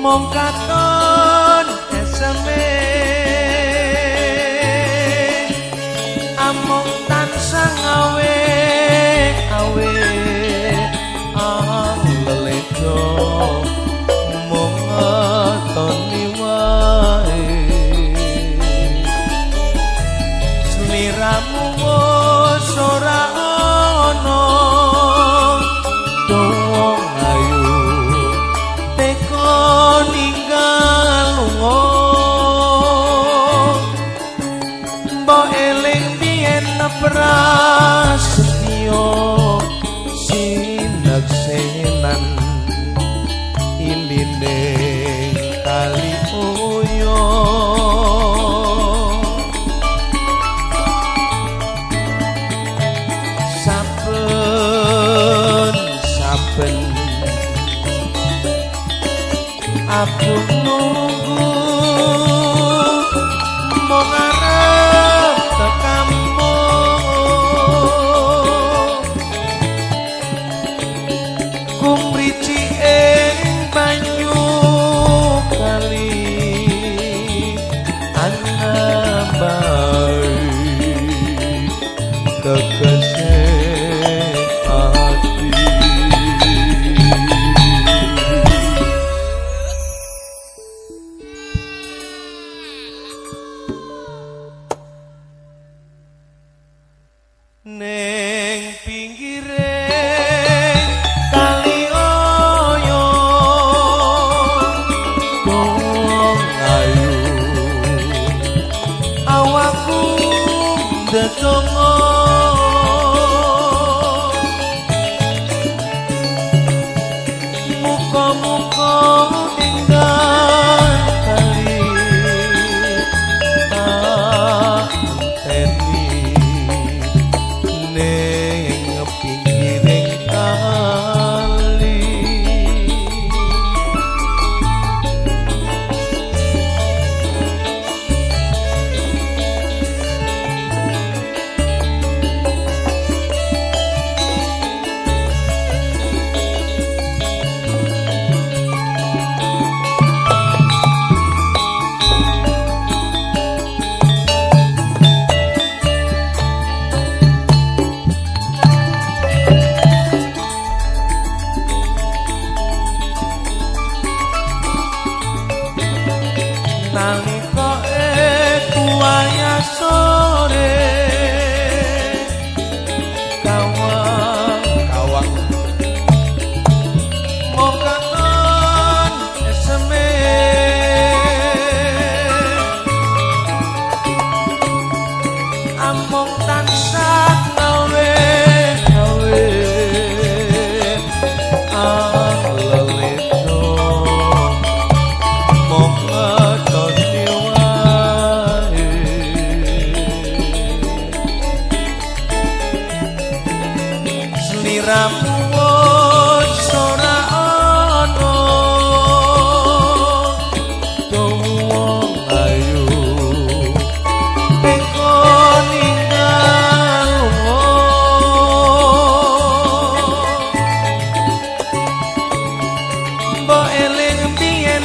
Mung katon eseme amung tansah ngawe awe ang lelejo mung ngetoni wae sliramu wis ora ana wong ayu teko ninggal lunga mbok eling biyen prasetyo sineksenan iline kali oyo saben saben aku nunggu mung arep tekamu kumrici ing banyu kali anambai kekese ati. Neng pinggire kali oyo wong ayu awakku ndedonga muka-muka enggal kali tak enteni ning pinggiring kali. Nalika wayah sore kawang kawang mung katon eseme amung tansah ngawe gawe ang lelejo mung ngetoni wae sliramu wis ora ana wong ayu teko ninggal lunga mbok eling biyen.